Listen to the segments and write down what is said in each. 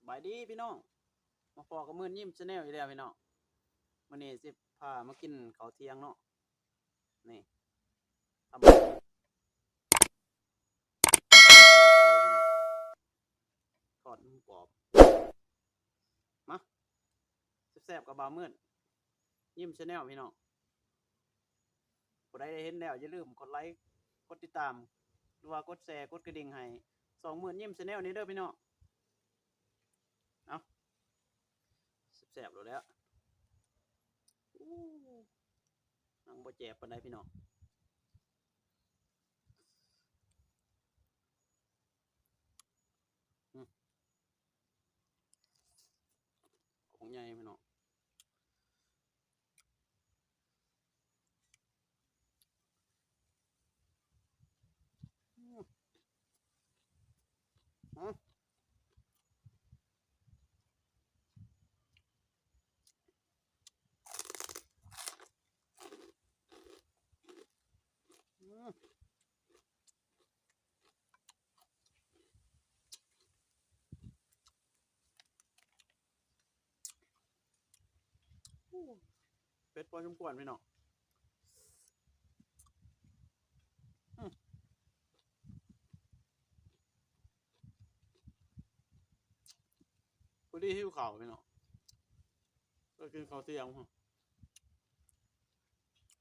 ບາຍດີພີ່ນ້ອງ ມາພໍ້ກັບໝື່ນຍິ້ມ Channel ອີກແລ້ວພີ່ນ້ອງ. ມື້ນີ້ຊິພາມາກິນເຂົ້າທ່ຽງເນາະ. ນີ້ ຕຳ ທອດໝູກອບ ມາ ແຊບໆ ກັບບ່າວໝື່ນຍິ້ມ Channel ພີ່ນ້ອງ. ຜູ້ໃດໄດ້ເຫັນແລ້ວ ຢ່າລືມກົດໄລ ກົດຕິດຕາມ ຫຼືວ່າກົດແຊ ກົດກະດິ່ງໃຫ້ຊ່ອງໝື່ນຍິ້ມ Channel ນີ້ເດີພີ່ນ້ອງ. ເອົາ ແຊບໆ ໂລດແຫຼະ. ໂອ້ ໜັງບໍ່ແຈບປານໃດພີ່ນ້ອງ. ອືມ ຂອງໃຫຍ່ພີ່ນ້ອງ. ອືມ ອືມ ອືມ. ໂອ້ ເຜັດພໍສົມຄວນພີ່ນ້ອງ. ອືມ ພໍດີຫິວເຂົ້າພີ່ນ້ອງ ໄປກິນເຂົ້າທ່ຽງ. ອືມ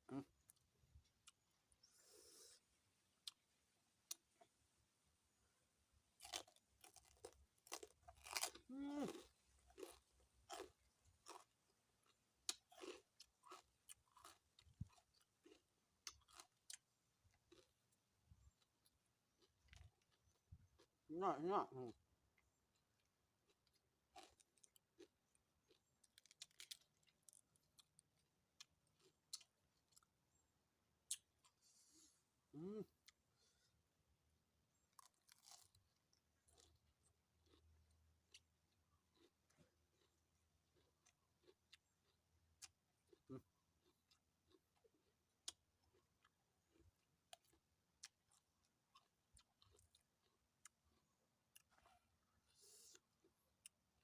ອືມ ເນາະ ເນາະ ອືມ. ອືມ ອືມ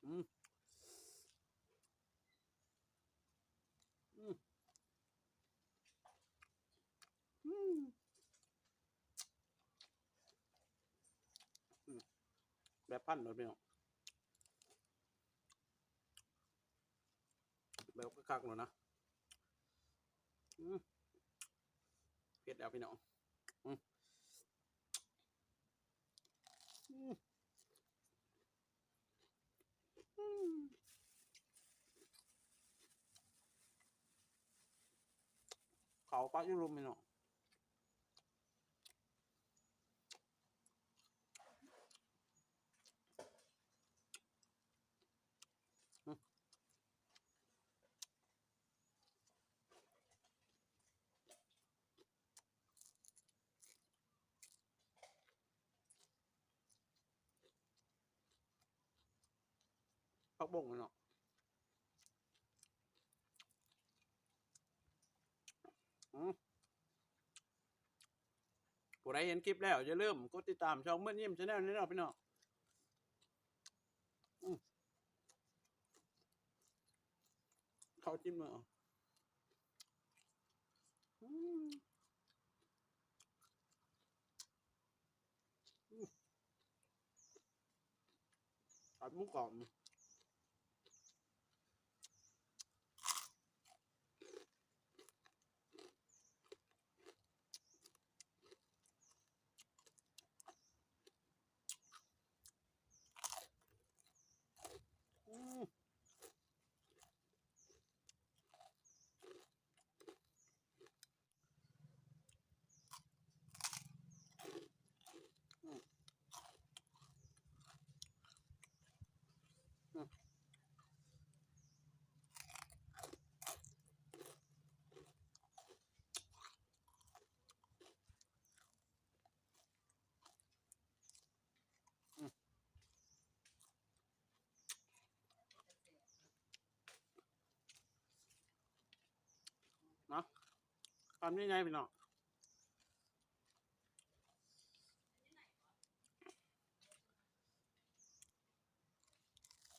ອືມ ອືມ ອືມ ແບບພັນໂລດພີ່ນ້ອງ. ແບບຄັກໆ ໂລດນະ. ອືມ ເຜັດແລ້ວພີ່ນ້ອງ. ອືມ ອືມ ອືມ ເຂົ້າປາກຢູ່ລຸ່ມພີ່ນ້ອງ. ຜັກບົ້ງເນາະ. ອືມ ຜູ້ໃດເຫັນຄລິບແລ້ວ ຢ່າລືມກົດຕິດຕາມຊ່ອງໝື່ນຍິ້ມ Channel ນີ້ເນາະພີ່ນ້ອງ. ອືມ ເຂົ້າຈິ້ມເນາະ. ອືມ ອືມ ອັດໝູກອບ. ອືມ ອືມ ອືມ. ເນາະ ຄຳໃຫຍ່ໆ ພີ່ນ້ອງ. ອືມ.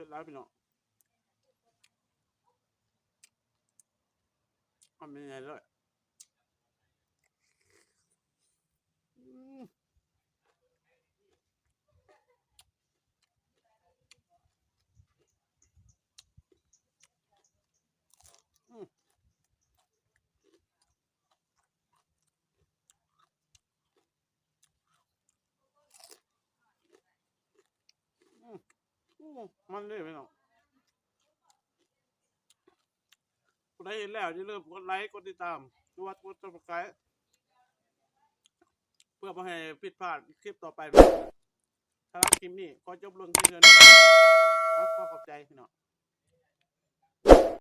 ຫຼາຍພີ່ນ້ອງ ຄຳໃຫຍ່ໆເລີຍ ອືມ ອືມ ອືມ ອືມ ມັນເດ້ພີ່ນ້ອງ ຜູ້ໃດເຫັນແລ້ວຢ່າລືມກົດໄລ ກົດຕິດຕາມ ຫຼືວ່າກົດ Subscribe ເພື່ອບໍ່ໃຫ້ຜິດພາດຄລິບຕໍ່ໄປ. ສຳລັບຄລິບນີ້ຂໍຈົບລົງພຽງເທົ່ານີ້ ຂໍຂອບໃຈພີ່ນ້ອງ.